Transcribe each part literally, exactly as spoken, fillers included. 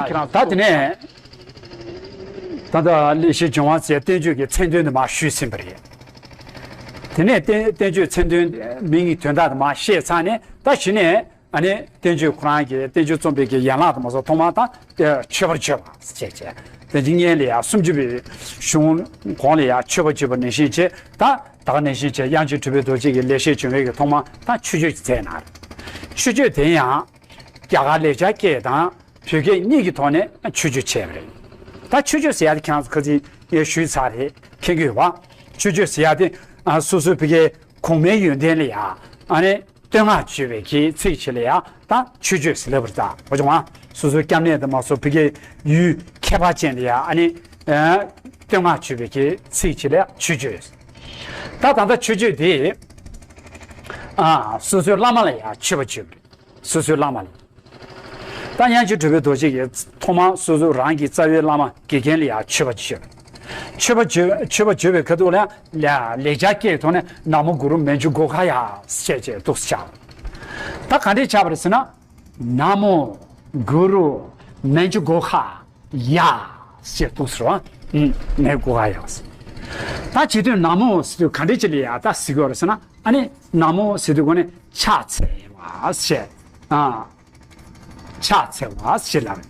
ཁྱེད་རང་ད་དེ་ནས་ད་ལྟ་ལེགས་བཤད་ལྗོན་དབང་ཟེར་བསྟན་བཅོས་ཀྱི་མཚན་དོན་དུ་མར་ཞུས་ཟིན་པ་རེད། དེ་ནས་བསྟན་བསྟན་བཅོས་མཚན་དོན་མིང་གི་དོན་དག་དུ་མར་བཤད་ཚར་ནས་ད་གཞི་ནས། ཨ་ནི་བསྟན་བཅོས་ཁོ་རང་གི་བསྟན་བཅོས་རྩོམ་པའི་གི་ཡན་ལག་དུ་མ་སོགས་ཐོག་མར་དང་མཆོད་པར་བརྗོད་པ་ཞེས་བྱས། བསྟན་བཅོས་སྔོན་ལ་ཡང་སུམ་ཅུ་པའི་གཞུང་གོང་ལ་ཡང་མཆོད་པར་བརྗོད་པ་ནང་བཞིན་བྱས། ད་ད་ག་ནང་བཞིན་བྱས་དབྱངས་ཅན་གྲུབ་པའི་རྡོ་རྗེ་གི་ལེགས་བཤད་ལྗོན་དབང་གི་ཐོག་མར་ད་མཆོད་བརྗོད་ཅིག་མཛད་གནང་། མཆོད་བརྗོད་དེ་ཡང་རྒྱ་གར་ལེགས་སྦྱར་སྐད་དང་བོད་སྐད་གཉིས་ཀྱི་ཐོག་ནས་མཆོད་བརྗོད་བྱས་པ་རེད། ད་མཆོད་བརྗོད་ཟེར་ཡ་དེ་ཁྱེད་རང་ཚོ་ཁ་སང་ངས་ཞུས་ཚར་རེད། མཁྱེན་གྱི་ཡོད་པ། མཆོད་བརྗོད་ཟེར་ཡ་དེ་ཨ་སོ་སོའི་བོད་སྐད་གོང་མའི་ཡོན་ཏན་ལ་ཡང་ཨ་ནི། བསྟོད་བསྔགས་བརྗོད་པའི་གི་ཚིག་ཅིག་ལ་ཡང་ད་མཆོད་བརྗོད་ཟེར་ལབ་པ་རེད། ད་འོ་བྱུང་བ། སོ་སོའི་སྐྱབས་གནས་དུ་མ་སོགས་བོད་སྐད་ཡུལ་ཁྱད་པར་ཅན་ལ་ཡང་ཨ་ནི་ཨ་བསྟོད་བསྔགས་བརྗོད་པའི་གི་ཚིག་ཅིག་ལ་ཡང་མཆོད་བརྗོད། ད་ད་ལྟ་མཆོད་བརྗོད་དེ་ཨ་སོ་སོའི་བླ་མ་ལ་ཡང་མཆོད་པ་བརྗོད་པ་རེད། སོ་སོའི་བླ་མ་ལ། ད་དབྱངས་ཅན་གྲུབ་པའི་རྡོ་རྗེ་གིས་ཐོག་མར་སོ་སོ་རང་གི་རྩ་བའི་བླ་མ་དགེ་རྒན་ལ་ཡང་མཆོད་པ་བརྗོད། མཆོད་པ་བརྗོད་མཆོད་པ་བརྗོད་པའི་ཁ་ཐུག་ལ་ཡང་ལེགས་སྦྱར་སྐད་ཐོག་ནས་ན་མོ་གུ་རུ་མཉྫུ་གྷོ་ཥ་ཡ་ཞེས་བྱས་འདུག་སེ་བྱ། ད་ག་འདྲས་བྱ་བ་རེད་ཟེར་ན། ན་མོ་གུ་རུ་མཉྫུ་གྷོ་ཥ་ཡ་ཞེས་འདུག་སེ་རེད་བ། མཉྫུ་གྷོ་ཥ་ཡ། ད་བྱེད་དུས་ན་མོ་ཟེར་དུས་ག་འདྲས་ཅིག་ལ་ཡང་ད་ཟེར་གྱི་ཡོད་རེད་ཟེར་ན། ཨ་ནི་ན་མོ་ཟེར་དུས་གོ་ནས་ཕྱག་འཚལ་བ་ཞེས། ཨ། ཕྱག་འཚལ་བ་ཞེས་ལབ་རེད།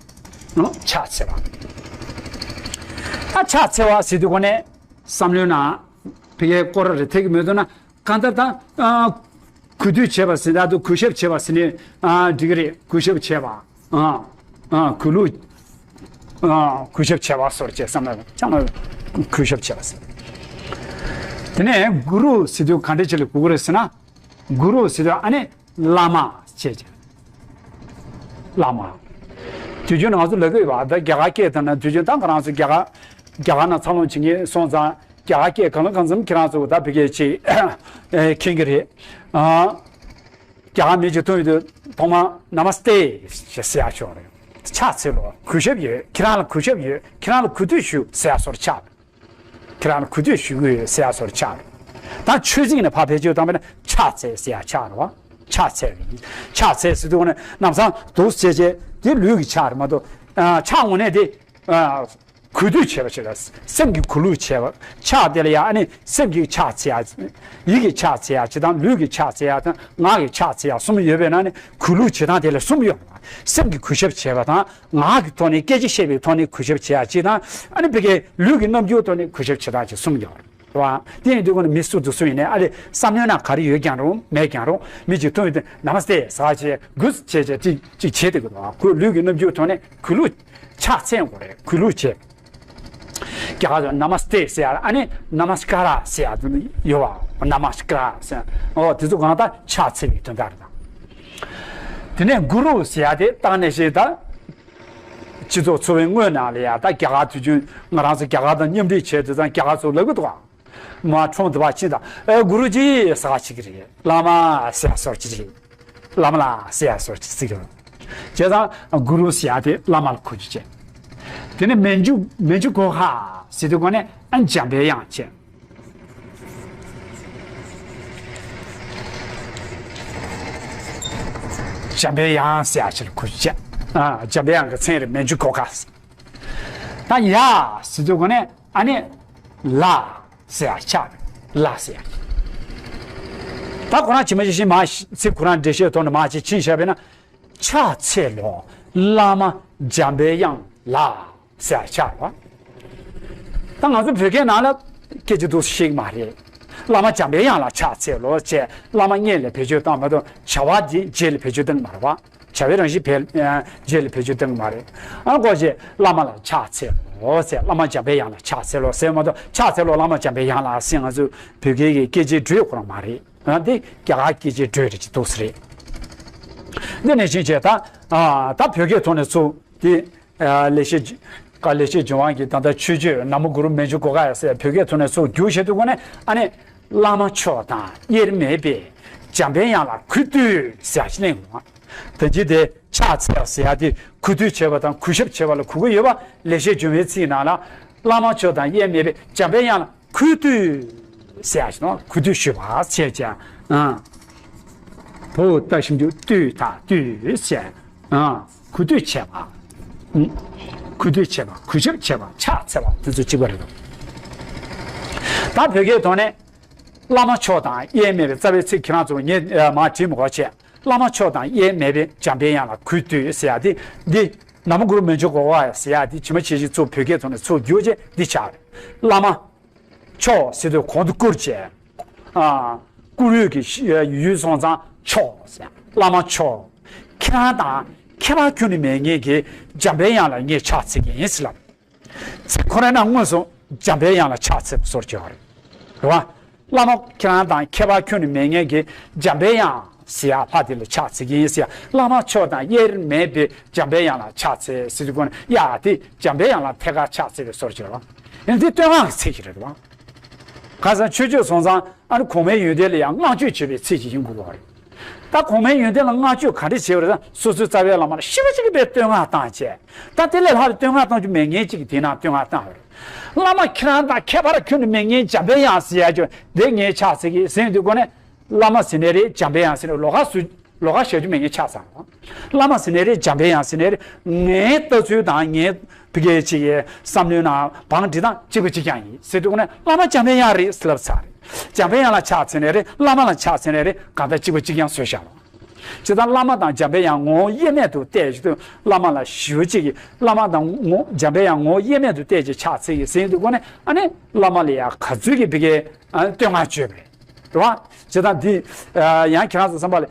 ཨ། ཕྱག་འཚལ་བ། ཨ། ཕྱག་འཚལ་བ་ཟེར་དུས་གོ་ནས་བསམ་བློའི་ནང་ཕ་གིའི་སྐོར་རེ་ཐེག་གི་མེད་འདུག་ན། གང་ལྟར་ད་ཨ་གུས་འདུད་བྱེད་པ་ཟེར་ན། ད་དུང་གུས་ཞབས་བྱེད་པ་ཟེར་ནས་ཨ་འགྲིག་གི་རེད། གུས་ཞབས་བྱེད་པ། ཨ་ཨ་གུས་ལུགས། ཨ་གུས་ཞབས་བྱེད་པ་སོགས་ཀྱི་བསམ་བློ་ཅང་ལ་གུས་ཞབས་བྱེད་པ་ཟེར། དེ་ནས་གུ་རུ་ཟེར་དུས་ག་འདྲ་ཅིག་ལ་གོ་གི་རེད་ཟེར་ན། གུ་རུ་ཟེར་དུས་ཨ་ནི་བླ་མ་ཞེས་བྱ། བླ་མ། དུས་རྒྱུན་ང་ཚོ་ལབ་ཀྱི་ཡོད་པ། ད་རྒྱ་གར་སྐད་དང་ན། དུས་རྒྱུན་ད་ང་རང་ཚོ་རྒྱ་གར་རྒྱ་གར་ནང་འཚར་ལོངས་བྱེད་མཁན་སོང་ཙང་རྒྱ་གར་སྐད་གང་ལ་གང་འཚམ་ཁྱེད་རང་ཚོ་ད་བོད་སྐད་ཅིག་མཁྱེན་གྱི་རེད། ཨ། རྒྱ་གར་མི་གཅིག་མཐོང་ཡོང་དུས་ཐོག་མར་ན་མ་སྟེ་ཞེས་ཟེར་ཡག་ཤོག་རེད། ཕྱག་འཚལ་ལོ། གུས་ཞབས་ཡོད། ཁྱེད་རང་ལ་གུས་ཞབས་ཡོད། ཁྱེད་རང་ལ་གུས་འདུད་ཞུ་ཟེར་ཡག་སོར་ཕྱག་ཁྱེད་རང་ལ་གུས་འདུད་ཞུ་གི་ཡོད་ཟེར་ཡག་སོར་ཕྱག་རེད། ད་ཆོས་ཚིག་ནས་ཕར་བེད་སྤྱོད་བཏང་བ་ན་ཕྱག་འཚལ་ཟེར་ཡག་ཕྱག་རེད་བ། ཕྱག་འཚལ་བ་ཡིན། ཕྱག་འཚལ་ཟེར་དུས་ནས་ལམ་སང་འདུག་སེ་བྱས་བྱས་དེ་ལུས་ཀྱི་ཕྱག་རེད་མ་གཏོགས། ཕྱག་དངོས་གནས་དེ། གུས་འདུད་བྱེད་པ་ཞིག་ལ་སེམས་ཀྱི་གུས་ལུགས་བྱེད་པ། ཕྱག་དེ་ལ་ཡང་ཨ་ནི་སེམས་ཀྱི་ཕྱག་འཚལ་ཡ། ཡིད་ཀྱི་ཕྱག་འཚལ་ཡ་ཅིག་དང་། ལུས་ཀྱི་ཕྱག་འཚལ་ཡ་དང་། ངག་གི་ཕྱག་འཚལ་ཡ་གསུམ་ཡོད་པའི་ནང་ནས་གུས་ལུགས་བྱེད་སྟངས་དེ་ལ་གསུམ་ཡོད་པ། སེམས་ཀྱི་གུས་ཞབས་བྱེད་པ་དང་། ངག་གི་ཐོག་ནས་སྐད་ཆ་བཤད་པའི་ཐོག་ནས་གུས་ཞབས་བྱེད་ཡ་ཅིག་དང་། ཨ་ནི་ཕ་གིའི་ལུས་ཀྱི་རྣམ་འགྱུར་ཐོག་ནས་གུས་ཞབས་བྱེད་སྟངས་ཅིག་གསུམ་ཡོད་རེད་བ། དེ་ཡིན་དུས་ཀྱང་མི་སུ་དང་སུ་ཡིན་ནའི་ཨ་ལས་བསམ་བློའི་ནང་ག་རེ་ཡོད་ཀྱང་རུང་མེད་ཀྱང་རུང་། མི་གཅིག་མཐོང་ཡོང་དུས་ན་མ་སྟེ་ཟེར་བྱས་གུས་བྱས་བྱས་ཅིག་ཅིག་བྱེད་དེ་གི་འདུག་བ། ཁོའི་ལུས་ཀྱི་རྣམ་འགྱུར་ཐོག་ནས་གུས་ལུགས། ཕྱག་འཚལ་དགོས་རེད། གུས་ལུགས་བྱེད། རྒྱ་གར་དུ་ན་མ་སྟེ་ཟེར་ཡ། ཨ་ནི་ན་མ་སི་ཀ་ར་ཟེར་ཡ་དེ་ཡོད་བ། ན་མ་སི་ཀ་ར་ཟེར། ཨོ་དེ་ཚོ་གང་ལྟར་ཕྱག་འཚལ་བའི་དོན་དག་རེད། ད་དེ་ནས་གུ་རུ་ཟེར་ཡ་དེ་ད་ག་ནང་བཞིན་ད་སྤྱི་ཚོགས་འཚོ་བའི་དངོས་ནང་ལ་ཡ། ད་རྒྱ་གར་དུས་རྒྱུན་ང་རང་ཚོ་རྒྱ་གར་དང་མཉམ་འབྲེལ་བྱས་དུས་ཙང་རྒྱ་གར་ཚོ་ལབ་གི་འདུག་ག། མ་ཁྲོམ་དུ་བ་ཕྱིན་དང་། ཨེ་གུ་རུ་ཇི་ཟེར་བ་ཅིག་རེད། བླ་མ་ཟེར་བ་སོར་ཅིག་རེད། བླ་མ་ལ་ཟེར་བ་སོར་ཅིག་ཟེར་གི་རེད། བྱས་ཙང་གུ་རུ་ཟེར་ཡ་དེ་བླ་མ་ལ་གོ་རྒྱུ་བྱས། དེ་ནས་མཉྫུ་མཉྫུ་གྷོ་ཥ་ཟེར་དུས་གོ་ནས་ཨ་འཇམ་པའི་དབྱངས་བྱས། འཇམ་པའི་དབྱངས་ཟེར་ཡ་ཅིག་ལ་གོ་རྒྱུ་བྱས། ཨ་འཇམ་པའི་དབྱངས་ཀྱི་མཚན་རེད། མཉྫུ་གྷོ་ཥ་ཟེར། ད་ཡ་ཟེར་དུས་གོ་ནས་ཨ་ནི་ལ་ཟེར་ཡ་ཆགས་རེད། ལ་ཟེར་ཡ། ད་ཁོ་རང་ཇི་མ་ཇི་བཞིན་མར་ཚིག་ཁོ་རང་འགྲེལ་བཤད་ཐོག་ནས་མར་ཅིག་ཕྱིན་བཞག་པས་ན། ཕྱག་འཚལ་ལོ། བླ་མ་འཇམ་པའི་དབྱངས་ལ་ཟེར་ཡ་ཆགས་རེད། ད་ང་ཚོ་བོད་སྐད་ནང་ལ་སྐད་ཆ་འདུག་ཤེས་ཀྱི་མ་རེད། བླ་མ་འཇམ་པའི་དབྱངས་ལ་ཕྱག་འཚལ་ལོ་ཅེས་བླ་མ་སྔོན་ལ་བེད་སྤྱོད་བཏང་མ་གཏོགས་བྱ་བ་འདི་རྗེས་ལ་བེད་སྤྱོད་བཏང་གི་མ་རེད་བ། བྱ་བའི་རང་བཞིན་བེད་རྗེས་ལ་བེད་སྤྱོད་བཏང་གི་མ་རེད། ཨ་ནི་ཁོ་ཅིག་བླ་མ་ལ་ཕྱག་འཚལ་ལོ་ཟེར། བླ་མ་འཇམ་པའི་དབྱངས་ལ་ཕྱག་འཚལ་ལོ་ཟེར་མ་གཏོགས་ཕྱག་འཚལ་ལོ་བླ་མ་འཇམ་པའི་དབྱངས་ལ་ཟེར་ང་ཚོ་བོད་སྐད་ཀྱི་སྐད་ཆའི་འགྲོས་ཁོ་རང་མ་རེད། ཨ་འདི་རྒྱ་གར་སྐད་ཆའི་འགྲོས་རེད་ཅིག་འདུག་སེ་རེད། འདི་ནས་ཕྱིན་བྱས་ད་ཨ་ད་བོད་སྐད་ཐོག་ནས་ཚུར་འདི་ཨ་ལེགས་བཤད་ཀ་ལེགས་བཤད་ལྗོན་དབང་གི་ད་ལྟ་མཆོད་བརྗོད་ན་མོ་གུ་རུ་མཉྫུ་གྷོ་ཥ་ཡ་ཟེར་བོད་སྐད་ཐོག་ནས་ཚུར་བསྒྱུར་བྱས་དུས་གོ་ནས་ཨ་ནི། བླ་མ་མཆོག་དང་དབྱེར་མེད་པའི་འཇམ་པའི་དབྱངས་ལ་གུས་འདུད་ཟེར་ཡ་ཅིག་གླེང་ཡོང་བ། ད་ཅི་དེ་ཕྱག་འཚལ་ཟེར་ཡ་དེ་གུས་འདུད་བྱེད་པ་དང་གུས་ཞབས་བྱེད་པ་ལ་གོ་གི་ཡོད་པ། ལེགས་བཤད་ལྗོན་པའི་ཚིག་ནང་ལ་བླ་མ་མཆོག་དང་དབྱེར་མེད་པའི་འཇམ་པའི་དབྱངས་ལ་གུས་འདུད་ཟེར་ཡ་ཅིག་ནོ། གུས་འདུད་ཞུ་བ་ཟེར་ཀྱང་ཨ། བོ་ད་ཞིམ་རྒྱུ་བཏུད་ད་བཏུད་ཟེར་ཨ། གུས་འདུད་བྱེད་པ། གུས་འདུད་བྱེད་པ། གུས་ཞབས་བྱེད་པ། ཕྱག་འཚལ་བ་དེ་ཚོ་གཅིག་པ་རེད་དོ། ད་བོད་སྐད་ཐོག་ནས། བླ་མ་མཆོག་དང་དབྱེར་མེད་པའི་རྩ་བའི་ཚིག་ཁྱེད་རང་ཚོ་ངས་ཨ་མར་བྲིས་མི་དགོས་བྱས། བླ་མ་མཆོག་དང་དབྱེར་མེད་པའི་འཇམ་དཔལ་དབྱངས་ལ་གུས་བཏུད་ཟེར་ཡ་དེ་འདི། ན་མོ་གུ་རུ་མི་འཇུག་གོ་བ་ཟེར་ཡ་དེ་ཇི་མ་ཇི་བཞིན་ཚུར་བོད་སྐད་ཐོག་ནས་ཚུར་བསྒྱུར་བྱས་འདི་ཆགས་རེད། བླ་མ་མཆོག་ཟེར་དུས་གོང་དུ་བཀུར་བྱས། ཨ། བཀུར་འོས་ཀྱི་ཡུལ་སོང་ཙང་མཆོག་ཟེར། བླ་མ་མཆོག་ཁྱེད་རང་དང་ཁྱད་པར་ཁྱོན་ནས་མེད་མཁན་གྱི་འཇམ་དཔལ་དབྱངས་ལ་ངས་ཕྱག་འཚལ་གྱི་ཡིན་ཟེར་ལབ། ཚིག་ཁོ་རང་ན་དངོས་སུ་འཇམ་དཔལ་དབྱངས་ལ་ཕྱག་འཚལ་བའི་བཟོ་བྱས་པ་རེད། རེད་བ། བླ་མ་ཁྱེད་རང་དང་ཁྱད་པར་ཁྱོན་ནས་མེད་མཁན་གྱི་འཇམ་དཔལ་དབྱངས་ཟེར་ཡ་ལྷ་དེ་ལ་ཕྱག་འཚལ་གྱི་ཡིན་ཟེར་ཡ། བླ་མ་མཆོག་དང་དབྱེར་མེད་པའི་འཇམ་དཔལ་དབྱངས་ལ་ཕྱག་འཚལ་ཟེར་དུས་ཀུན་ཡ་དེ་འཇམ་དཔལ་དབྱངས་ལ་ཐད་ཀར་ཕྱག་འཚལ་བའི་བཟོ་བྱས་པ། ཡང་དེ་བསྟོད་བསྔགས་ཀྱི་ཚིག་ཞིག་རེད་བ། ཁ་སང་ཆོས་སྤྱོད་སོང་ཙང་ཨ་ནི་གོང་མའི་ཡོན་ཏན་ལ་ཡང་བསྔགས་བརྗོད་བྱེད་པའི་ཚིག་ཅིག་ཡིན་དགོས་པ་རེད། ད་གོང་མའི་ཡོན་ཏན་ལ་བསྔགས་བརྗོད་ག་འདྲ་བྱས་པ་རེད། ད་སོ་སོའི་རྩ་བའི་བླ་མ་ལ་ཞེ་པོ་ཅིག་གི་དཔེ་བསྟོད་བསྔགས་བཏང་བྱས། ད་དེ་ལས་ལྷག་པའི་བསྟོད་བསྔགས་གཏོང་རྒྱུ་མེད་མཁན་ཅིག་གིས་དེ་ནང་བསྟོད་བསྔགས་བཏང་བ་རེད། བླ་མ་ཁྱེད་རང་དང་ཁྱད་པར་ཁྱོན་ནས་མེད་མཁན་འཇམ་དཔལ་དབྱངས་ཟེར་ཡ་ཅོ་འདི་ངས་ཕྱག་འཚལ་གྱི་ཟེར་དུས་ཀུན་ནས། བླ་མ་ཟེར་ནའི་རེད། འཇམ་དཔལ་དབྱངས་ཟེར་ནའི་ལོགས་ཀ་བཟོ། ལོགས་ཀ་བཞག་རྒྱུ་མེད་མཁན་ཆགས་ཚར། བླ་མ་ཟེར་ནའི་རེད། འཇམ་དཔལ་དབྱངས་ཟེར་ནའི་རེད། ངའི་ལྟ་ཚུལ་དང་ངའི་ཕ་གིའི་ཅིག་གི་བསམ་བློའི་ནང་བང་སྒྲིག་སྟངས་གཅིག་པ་གཅིག་རྐྱང་ཡིན་ཟེར་དུས་ཀུན་ནས་བླ་མ་འཇམ་དཔལ་དབྱངས་རེད་ཟེར་ལབ་ཚར་རེད། འཇམ་དཔལ་དབྱངས་ལ་ཕྱག་འཚལ་ནའི་རེད། བླ་མ་ལ་ཕྱག་འཚལ་ནའི་རེད། གང་ལྟར་གཅིག་པ་གཅིག་རྐྱང་བཟོས་བཞག་ལ། ཇི་ལྟར་བླ་མ་དང་འཇམ་དཔལ་དབྱངས་ངོ་བོ་དབྱེར་མེད་དུ་བལྟས་ཡོད་དུས། བླ་མ་ལ་ཞེ་པོ་ཅིག་གི་བླ་མ་དང་ངོ་འཇམ་དཔལ་དབྱངས་ངོ་བོ་དབྱེར་མེད་དུ་བལྟས་ཀྱི་ཕྱག་འཚལ་གྱི་ཟེར་དུས་ཀུན་ནས་ཨ་ནི་བླ་མ་ལ་ཡང་ག་ཚོད་ཀྱི་ཕ་གིའི་བསྟོད་བསྔགས་བརྗོད་པས། རེད་བ། བྱས་ཙང་འདི། ཡང་ཁྱེད་རང་ཚོ་བསམ་པ་ལ།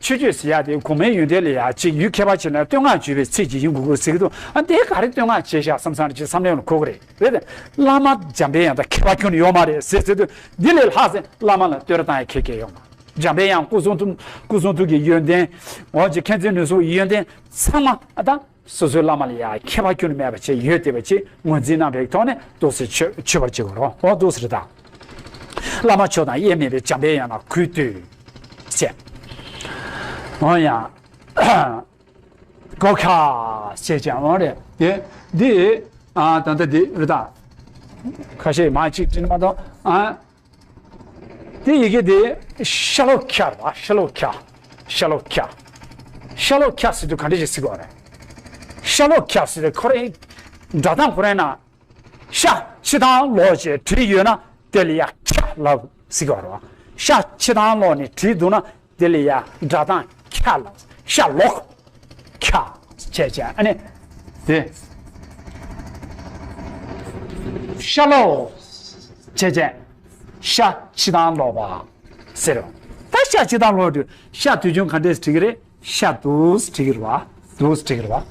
ཆོས་སྤྱོད་ཟེར་ཡ་དེ་གོང་མའི་ཡོན་ཏན་ལ་ཡ་ཅིག་ཡུལ་ཁྱད་པར་ཕྱེ་ན་བསྟོད་བསྔགས་བརྗོད་པའི་ཚིག་ཅིག་ཡིན་དགོས་ཀྱི་ཟེར་གྱི་འདུག་ཨ་འདི་ག་རེ་བསྟོད་བསྔགས་བྱས་ཤག་བསམ་བསམ་ཅིག་བསམ་བློ་ལ་འཁོར་གི་རེད། རེད་དེ། བླ་མ་འཇམ་དཔལ་དབྱངས་དང་ཁྱད་པར་ཁྱོན་ནས་ཡོད་མ་རེད་ཟེར་ཟེར་དུས། འདི་ལས་ལྷག་ཟེར་བླ་མ་ལ་བསྟོད་ར་བཏང་ཡ་ཁེ་ཁེ་ཡོད་མ། འཇམ་དཔལ་དབྱངས་སྐུ་གསུང་ཐུགས། སྐུ་གསུང་ཐུགས་ཀྱི་ཡོན་ཏན། འོ་ཅིག་མཁྱེན་བརྩེ་ནུས་གསུམ་ཡོན་ཏན་ཚང་མ་ཨ་ད། སོ་སོའི་བླ་མ་ལ་ཡང་ཁྱད་པར་ཁྱོན་ནས་མེད་པ་བྱས་ཡོད་བསྡད་པ་ཅིག་ངོས་འཛིན་གནང་བའི་ཐོག་ནས་འདུག་སེ་མཆོད་མཆོད་པར་བྱེད་དགོས་རེད། འོ་འདུག་སེ་རེད་ད། བླ་མ་མཆོག་དང་དབྱེར་མེད་པའི་འཇམ་དཔལ་དབྱངས་ལ་གུས་བཏུད་བྱས། འོ་ཡང་། སྒོ་ཁ་བྱས་ཀྱང་འོ་རེད་དེ། འདི་ཨ་ད་ལྟ་འདི་རེད་ད། ཁ་ཤས་མ་གཅིག་དྲན་མ་གཏོགས་ཨ། དེ་ཡི་གེ་དེ་ཤ་ལོག་ཁ་རེད་བ། ཤ་ལོག་ཁ། ཤ་ལོག་ཁ། ཤ་ལོག་ཁ་ཟེར་དུས་ག་འདྲ་ཞིག་ཟེར་དགོས་རེད། ཤ་ལོག་ཁ་ཟེར་དུས་ཁོ་རའི་སྒྲ་གདངས་ཁོ་རའི་ནང་། ཤ་ཕྱི་དང་ལོག་ཅེས་བྲིས་ཡོད་ན་དེ་ལ་ཡ་ཁ་ལབ་ཟེར་དགོས་རེད་བ། ཤ་ཕྱི་དང་ལོག་ནས་བྲིས་འདུག་ན། དེ་ལ་ཡ་སྒྲ་གདངས་ཁ་ལ། ཤ་ལོག་ཁ་བྱས་བྱས་ཨ་ནི། དེ། ཤ་ལོག་བྱས་བྱས། ཤ་ཕྱི་དང་ལོག་པ་ཟེར་རོ། ད་ཤ་ཕྱི་དང་ལོག་དུས་ཤ་དུས་རྒྱུན་ག་འདྲས་བྲིས་ཀྱི་རེད། ཤ་འདུག་སེ་བྲིས་ཀྱི་རེད་བ། འདུག་སེ་བྲིས་ཀྱི་རེད་བ།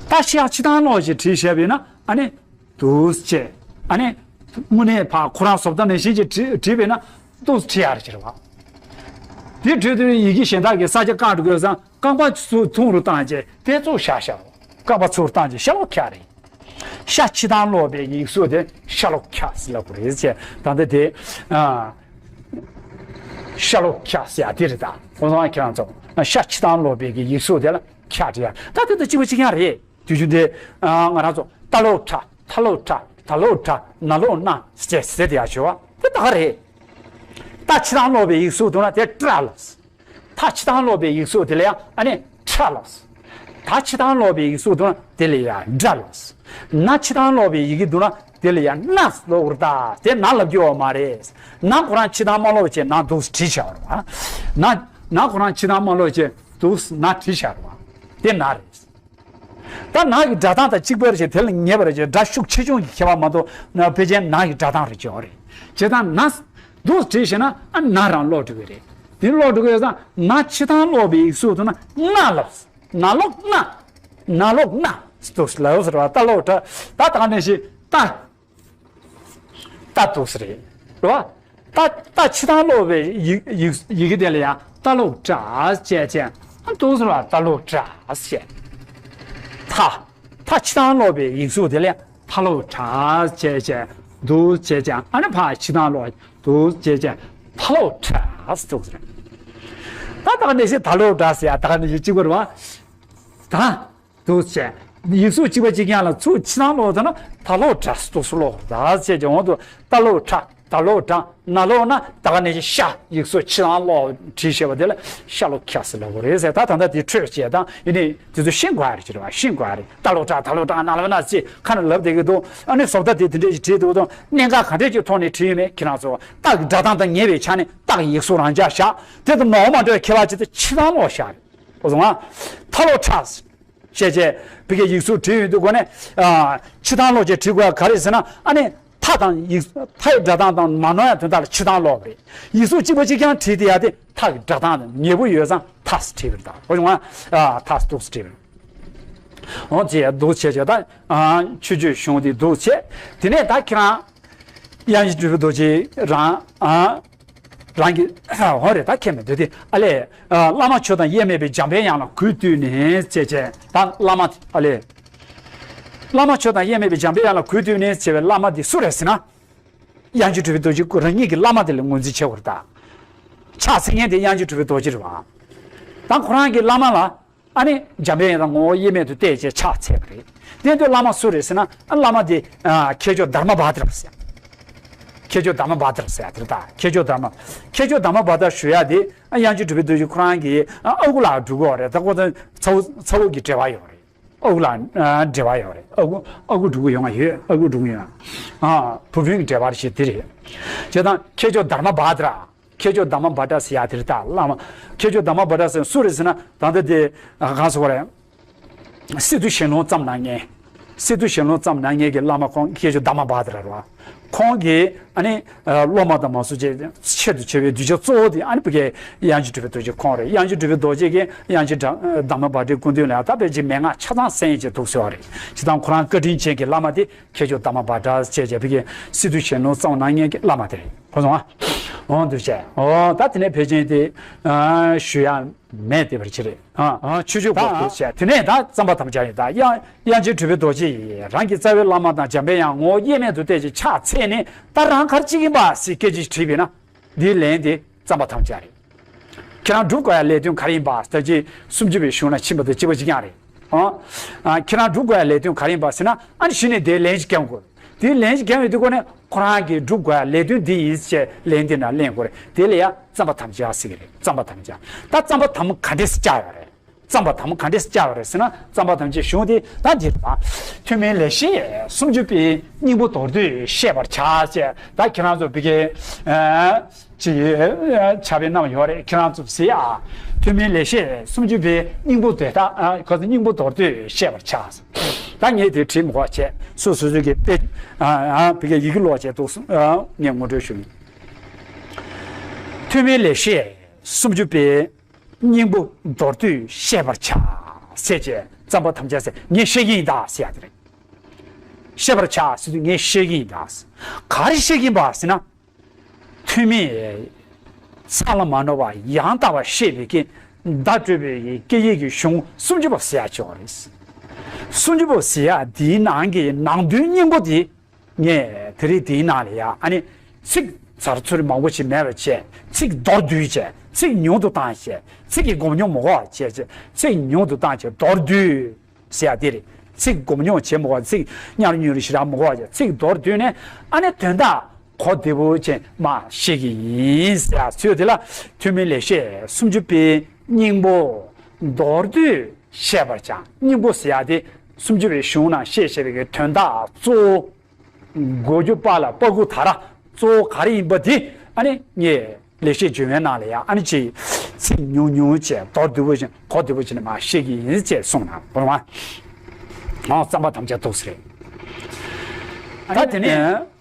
ད་ཤ་ཕྱི་དང་ལོག་ཅེས་བྲིས་བཞག་པས་ན་ཨ་ནི། འདུག་སེ་བྱས། ཨ་ནི། དངོས་གནས་ཕ་ཁོ་རང་བཟོ་ལྟ་ནང་བཞིན་གྱི་བྲིས་བྲིས་པས་ན་འདུག་སེ་བྲིས་ཡག་རེད་ཟེར་བ། དེ་བྲིས་དུས་ཡི་གེ་གཞན་དག་གི་ས་ཆ་བཀག་འགྲོ་དགོས་ཙང་རྐང་པ་ཚུར་ཐུང་རུ་བཏང་བྱས་དེ་ཚུར་བཞག་བཞག་རྐང་པ་ཚུར་བཏང་བྱས་ཤ་ལོག་ཁ་རེད། ཤ་ཕྱི་དང་ལོག་པའི་ཡིག་གཟུགས་དེ་ཤ་ལོག་ཁ་ཟེར་ལབ་དགོས་རེད་ཟེར། ད་ལྟ་དེ། ཨ། ཤ་ལོག་ཁ་ཟེར་ཡ་དེ་རེད་ད། ཁོང་ཚང་ཁྱེད་རང་ཚོ་ཤ་ཕྱི་དང་ལོག་པའི་གི་ཡིག་གཟུགས་དེ་ལ་ཁ་བྲིས་ཡ། ད་དེ་དང་གཅིག་པ་གཅིག་རྐྱང་རེད། དུས་རྒྱུན་དེ། ཨ། ང་རང་ཚོ་ཏ་ལོག་ཁྲ། ཐ་ལོག་ཁྲ། ད་ལོག་ཁྲ། ན་ལོག་ན་ཟེར་ཟེར་དེ་ཡ་ཞུ་བ་དེ་ད་ག་རེད། ད་ཕྱི་དང་ལོག་པའི་ཡིག་གཟུགས་འདུག་ན་དེ་ཏྲ་ལ། ད་ཕྱི་དང་ལོག་པའི་ཡིག་གཟུགས་དེ་ལ་ཡང་ཨ་ནི་ཁྲ་ལ། ད་ཕྱི་དང་ལོག་པའི་ཡིག་གཟུགས་འདུག་ན་དེ་ལ་ཡང་ཌ་ལ། ན་ཕྱི་དང་ལོག་པའི་ཡི་གེ་འདུག་ན་དེ་ལ་ཡང་ན་ལོག་རེད་ད། དེ་ན་ལབ་རྒྱུ་ཡོད་མ་རེད། ན་ཁོ་རང་ཕྱི་དང་མ་ལོག་བྱས་ན་འདུག་སེ་བྲིས་བཞག་རེད་བ། ན་ན་ཁོ་རང་ཕྱི་དང་མ་ལོག་བྱས་འདུག་སེ་ན་བྲིས་བཞག་རེད་བ། དེ་ན་རེད། ད་ནག་གི་སྒྲ་གདངས་དང་གཅིག་པ་རེད་ཅེས་དེ་ལ་ངེས་པ་རེད་ཅེས་སྒྲ་ཤུགས་ཆེ་ཆུང་གི་ཁྱད་པར་མ་གཏོགས་ཕལ་ཆེར་ནག་གི་སྒྲ་གདངས་རེད་ཅེས་རེད། བྱས་ཙང་ན་འདུག་བྲིས་ཤེས་ན་ཨ་ན་རང་ལོག་འགྲོ་གི་རེད། དེ་ལོག་འགྲོ་གི་ཡོད་ཙང་ན་ཕྱི་དང་ལོག་པའི་ཡིག་གཟུགས་དུ་ན་ན་ལོག་ན་ལོག་ན་འདུག་ལ་ཡོད་ཟེར་བ་ད་ལོག་ད་ད་ག་ནས་ཤེས་ད། ཏ་འདུག་སེ་རེད། རེད་བ། ཏ་ཏ་ཕྱི་དང་ལོག་པའི་ཡི་ཡི་ཡི་གེ་དེ་ལ་ཡང་ཏ་ལོག་ཏྲ་ཟེར་བྱས། ཨ་འདུག་སེ་རེད་བ། ཏ་ལོག་ཏྲ་ཟེར། ཐ་ཐ་ཕྱི་དང་ལོག་པའི་ཡིག་གཟུགས་དེ་ལ་ཡང་ཐ་ལོག་ཏྲ་ཟེར་བྱས། འདུག་ཟེར་བྱས། ཨ་ནི་ཕ་ཕྱི་དང་ལོག་འདུག་ཟེར་བྱས། ཐ་ལོག་ཏྲ་ཟེར་འདུག་སེ་རེད། ད་ད་ག་ནས་ཤེས་ད་ལོག་ཏྲ་ཟེར་ཡ་ད་ག་ནས་ཤེས་གཅིག་པ་རེད་བ། ད། འདུག་སེ་བྱས། ཡིག་གཟུགས་གཅིག་པ་གཅིག་རྐྱང་ལ་ཚུར་ཕྱི་ནང་ལོག་ད་ན་ད་ལོག་ཏྲ་འདུག་སེ་ལོག་ད་ཟེར་གྱི་འོང་དུ་ད་ལོག་ཏྲ། ད་ལོག་དྲག་ན་ལོག་ན། ད་ག་ནས་ཤ་ཡིག་གཟུགས་ཕྱི་ནང་ལོག་བྲིས་བྱས་པ་དེ་ལ་ཤ་ལོག་ཁ་ཟེར་ལབ་དགོས་རེད་ཟེར། ད་ད་ལྟ་དེ་འཕྲོས་བྱས་དང་ཡིན་ནི་དེ་ཚོ་ཤེས་དགོས་ཡ་རེད། ཅེས་རེད་བ། ཤེས་དགོས་ཡ་རེད། ད་ལོག་དྲག་ད་ལོག་དྲག་ན་ལོག་ན་ཅེས་ཁ་ནས་ལབ་བསྡད་ཀྱི་འདུག་ཨ་ནི་བཟོ་ལྟ་དེ་དེ་འདྲས་ཞིག་བྲིས་འདུག་དང་གནད་འགག་ག་འདྲས་ཀྱི་ཐོག་ནས་བྲིས་ཡོད་མེད་ཁྱེད་རང་ཚོ། རྟགས་ཀྱི་སྒྲ་གདངས་དང་ཉེ་བའི་ཆ་ནས་རྟགས་ཀྱི་ཡིག་གཟུགས་རང་འཇགས་བཞག་དེ་དང་མ་འོངས་པ་འདྲ་བའི་ཁྱད་པར་ཅིག་ད་ཕྱི་ནང་ལོག་བཞག་རེད། འོ་སོང་ང་། ད་ལོག་དྲག་ཞེས་བྱས་བི་གའི་ཡིག་གཟུགས་བྲིས་ཡོང་དུས་སྒོ་ནས། ཨ། ཕྱི་ནང་ལོག་བྱས་བྲིས་དགོས་ཡ་ག་རེ་ཟེར་ན། ཨ་ནི་ཐ་དང་ཡིག་ཐ་ཡི་སྒྲ་གདངས་དང་མ་ནོར་ཡ་དོན་དག་ལ་ཕྱི་ནང་ལོག་པ་རེད། ཡིག་གཟུགས་གཅིག་པ་གཅིག་རྐྱང་བྲིས་དེ་ཡ་དེ་ཐ་གི་སྒྲ་གདངས་དང་ཉེ་པོ་ཡོད་ཙང་ཐ་སི་བྲིས་པ་རེད། ད་འོ་བྱུང་ང་། ཨ། ཐ་སི་འདུག་སི་བྲིས་པ་རེད། འོ་ཅེས་འདུག་བྱས་བྱས་ད། ཨ། མཆོད་བརྗོད་གཞུང་དེ་འདུག་བྱས། དེ་ནས་ད་ཁྱེད་རང་། དབྱངས་ཅན་གྲུབ་པའི་རྡོ་རྗེ་རང་། ཨ། རང་གི། འོ་རེད། ད་ཁྱེད་མི་འདོད་དེ། ཨ་ལས། ཨ། བླ་མ་མཆོག་དང་དབྱེར་མེད་པའི་འཇམ་པའི་དབྱངས་ལ་གུས་བཏུད་ནས་ཅེས་བྱས། ད་བླ་མ། ཨ་ལས། བླ་མ་མཆོག་དང་དབྱེར་མེད་པའི་འཇམ་པའི་དབྱངས་ལ་གུས་བཏུད་ནས་ཅེས་པའི་བླ་མ་འདི་སུ་རེད་ཟེར་ན། དབྱངས་ཅན་གྲུབ་པའི་རྡོ་རྗེ་ཁོ་རང་ཉིད་ཀྱི་བླ་མ་དེ་ལ་ངོས་འཛིན་བྱེད་དགོས་རེད་ད། ཕྱག་འཚལ་མཁན་དེ་དབྱངས་ཅན་གྲུབ་པའི་རྡོ་རྗེ་རེད་བ། ད་ཁོ་རང་གི་བླ་མ་ལ། ཨ་ནི་འཇམ་པའི་དབྱངས་དང་ངོ་བོ་དབྱེར་མེད་དུ་བལྟས་བྱས་ཕྱག་འཚལ་བ་རེད། དེ་དུས་བླ་མ་སུ་རེད་ཟེར་ན། ཨ། བླ་མ་དེ། ཨ། མཁས་མཆོག་དྷརྨ་བྷ་དྲ་ཟེར། མཁས་མཆོག་དྷརྨ་བྷ་དྲ་ཟེར་དེ་རེད་ད། མཁས་མཆོག་དྷརྨ། མཁས་མཆོག་དྷརྨ་བྷ་དྲ་ཞུ་ཡ་དེ། ཨ། དབྱངས་ཅན་གྲུབ་པའི་རྡོ་རྗེ་ཁོ་རང་གི། ཨ། ཨ་ཁུ་ལ་འགྲོ་གི་ཡོད་རེད། ད་ཁོ་ཚོ་ཚ་བོ་ཚ་བོ་གི་འབྲེལ་བ་ཡོད་རེད། ཨ་ཁུ་ལ། ཨ། འབྲེལ་བ་ཡོད་རེད། ཨ་ཁུ་ཨ་ཁུ་འགྲོ་གི་ཡོད། ང་ཡོད། ཨ་ཁུ་འགྲོ་གི་ཡོད། ཨ། བུ་སྤུན་གྱི་འབྲེལ་བ་ཞིག་དེ་རེད། བྱས་ཙང་མཁས་མཆོག་དྷརྨ་བྷ་དྲ། མཁས་མཆོག་དྷརྨ་བྷ་དྲ་ཟེར་ཡ་དེ་རེད་ད། བླ་མ། མཁས་མཆོག་དྷརྨ་བྷ་དྲ་ཟེར་སུ་རེད་ཟེར་ན། ད་ལྟ་དེ་གང་ཟེར་བ་རེད། སི་ཏུ་ཞལ་ལུང་བརྩམས་གནང་མཁན། སི་ཏུ་ཞལ་ལུང་བརྩམས་གནང་མཁན་གྱི་བླ་མ་ཁོང་མཁས་མཆོག་དྷརྨ་བྷ་དྲ་རེད་བ། ཁོང་གིས་ཨ་ནི། ཨ། སློབ་མ་དང་མང་ཚོགས་ཆེད་ཆེད་དུ་བྱ་བའི་གདུལ་བྱ་གཙོ་བོ་དེ་ཨ་ནི་བི་གའི་དབྱངས་ཅན་གྲུབ་པའི་རྡོ་རྗེ་ཁོང་རེད། དབྱངས་ཅན་གྲུབ་པའི་རྡོ་རྗེ་གིས་དབྱངས་ཅན་དྷརྨ་བྷ་དྲའི་སྐུ་མདུན་ལ་ད་ཕལ་ཆེར་མན་ངག་ཆ་ཚང་གསན་བྱས་འདུག་ཟེར་བ་རེད། བྱས་ཙང་ཁོ་རང་བཀའ་དྲིན་ཅན་གྱི་བླ་མ་དེ། མཁས་མཆོག་དྷརྨ་བྷ་དྲ་ཅེས་བྱ་བི་གའི་སི་ཏུ་ཞལ་ལུང་བརྩམས་གནང་མཁན་གྱི་བླ་མ་དེ་རེད། ཁོ་སོང་ཨ། འོ་འདུག་བྱས། འོ་ད་དེ་ནས་ཕལ་ཆེར་དེ། ཨ། ཞུ་ཡ་མེད་དེ་བར་ཆི་རེད། ཨ། ཨ། ཆོས་སྤྱོད་པོ་འདུག་བྱས། དེ་ནས་ད་བརྩམ་པར་དམ་བཅའ་ཡིན་ད། དབྱངས་དབྱངས་ཅན་གྲུབ་པའི་རྡོ་རྗེ་ཡིས་རང་གི་རྩ་བའི་བླ་མ་དང་འཇམ་པའི་དབྱངས་ངོ་བོ་དབྱེར་མེད་དུ་བལྟས་ཀྱི་ཕྱག་འཚལ་ནས། ད་རང་ག་རེ་བྱེད་ཀྱིན་པ་ཟེར་སྐད་ཆ་དྲིས་པས་ན། འདིའི་ལན་དེ་བརྩམ་པར་དམ་བཅའ་རེད། ཁྱེད་རང་སྒྲུབ་དགོས་ཡ་ལས་དོན་ག་རེ་ཡིན་པ་ཟེར་གྱི་སུམ་ཅུ་པའི་གཞུང་ན་ཕྱིན་པ་དང་གཅིག་པ་གཅིག་རྐྱང་རེད། ཨང་། ཨ། ཁྱེད་རང་སྒྲུབ་དགོས་ཡ་ལས་དོན་ག་རེ་ཡིན་པ་ཟེར་ན། ཨ་ནི་གཞི་ནས་དེའི་ལན་ཞིག་བསྐྱོན་དགོས། དེའི་ལན་ཞིག་བསྐྱོན་ཡོང་དུས་སྒོ་ནས་ཁོ་རང་གིས་སྒྲུབ་དགོས་ཡ་ལས་དོན་འདི་ཡིན་ཞེས་ལན་དེ་ན་ལེན་དགོས་རེད། དེ་ལ་ཡ་བརྩམ་པར་དམ་བཅའ་ཟེར་གྱི་རེད། བརྩམ་པར་དམ་བཅའ། ད་བརྩམ་པར་དམ་ག་འདྲས་སེ་བཅའ་ཡོད་རེད། བརྩམ་པར་དམ་ག་འདྲས་སེ་བཅའ་ཡོད་རེད་ཟེར་ན། བརྩམ་པར་དམ་བཅའི་གཞུང་དེ་ད་འདི་རེད་པ། ཐོན་མིའི་ལེགས་བཤད་སུམ་ཅུ་པའི་སྙིང་པོ་མདོར་བསྡུས་བཤད་པར་བྱ་ཞེས། ད་ཁྱེད་རང་ཚོ་བི་གའི། ཨ། ཅིག་ཕྱག་དཔེ་བསྣམས་ཡོད་རེད། ཁྱེད་རང་ཚོ་གཟིགས་ཨ། ཐོན་མིའི་ལེགས་བཤད་སུམ་ཅུ་པའི་སྙིང་པོ་དེ་དག། ཨ། ཁོ་ཚོ་སྙིང་པོ་མདོར་བསྡུས་བཤད་པར་བྱ། ད་ངས་དེ་བྲིས་མི་དགོས་བྱས། སོ་སོ་སོ་གི་དཔེ། ཨ། ཨ། བི་གའི་ཡི་གེ་ཀློག་བྱས་འདུག། ཨ། ངས་ངོ་སྤྲོད་ཞུ་ཡིན། ཐོན་མིའི་ལེགས་བཤད་སུམ་ཅུ་པའི་སྙིང་པོ་མདོར་བསྡུས་བཤད་པར་བྱ། ཟེར་བྱས་བརྩམ་པར་དམ་བཅའ་ཟེར། ངས་བཤད་ཀྱི་ཡིན་ད་ཟེར་ཡ་དེ་རེད། བཤད་པར་བྱ་ཟེར་དུས་ངས་བཤད་ཀྱི་ཡིན་ད། ག་རེ་བཤད་ཀྱི་ཡིན་པ་ཟེར་ན། ཐོན་མིས་མཚན་ལ་མ་ནོར་བར་ཡང་དག་པར་བཤད་པའི་གི་བརྡ་སྤྲོད་པའི་སྐད་ཡིག་གི་གཞུང་སུམ་ཅུ་པ་ཟེར་ཡ་ཅིག་ཡོད་རེད། སུམ་ཅུ་པ་ཟེར་ཡ་འདིའི་ནང་གི་ནང་དོན་སྙིང་པོ་དེ་ངས་དེ་རིང་འདིའི་ནང་ལ་ཡ། ཨ་ནི་ཚིག་ཚར་ཚུར་མང་པོ་ཞིག་མེད་པ་བྱས། ཚིག་མདོར་བསྡུས་བྱས། ཚིག་ཉུང་དུ་བཏང་བྱས། ཚིག་གི་སྒོམ་མྱོང་མི་དགོས་པ་བྱས་བྱས། ཚིག་ཉུང་དུ་བཏང་བྱས་མདོར་བསྡུས། ཟེར་ཡ་དེ་རེད། ཚིག་སྒོམ་མྱོང་བྱེད་མི་དགོས། ཚིག་ཉར་ཉུལ་ཞེ་དྲག་མི་དགོས་པ་བྱས། ཚིག་མདོར་བསྡུས་ནས་ཨ་ནི་དོན་དག་གོ་བདེ་པོ་ཅན་མར་བཤད་ཀྱི་ཡིན་ཟེར་ཡ་ཚུལ་དེ་ལ། ཐོན་མིའི་ལེགས་བཤད་སུམ་ཅུ་པའི་སྙིང་པོ་མདོར་བསྡུས་བཤད་པར་བྱ། སྙིང་པོ་ཟེར་ཡ་དེ་སུམ་ཅུ་པའི་གཞུང་ནང་བཤད་བཞག་པའི་དོན་དག་གཙོ་བོ། གོ་རྒྱུ་པ་ལ་པ་གུ་ད་ར་གཙོ་བོ་ག་རེ་ཡིན་པ་དེ་ཨ་ནི་ངས་ལེགས་བཤད་ལྗོན་དབྱངས་ནང་ལ་ཡ་ཨ་ནི་ཅིག་ཚིག་ཉུང་ཉུང་བྱས་མདོར་བསྡུས་པོ་ཅིག་གོ་བདེ་པོ་ཅིག་ནས་མར་བཤད་ཀྱི་ཡིན་ཅེས་གསུངས་ན་བོར་བ། ཨང་། བརྩམ་པར་དམ་བཅའ་ཐུགས་སུ་རེད། ད་དེ་ནས་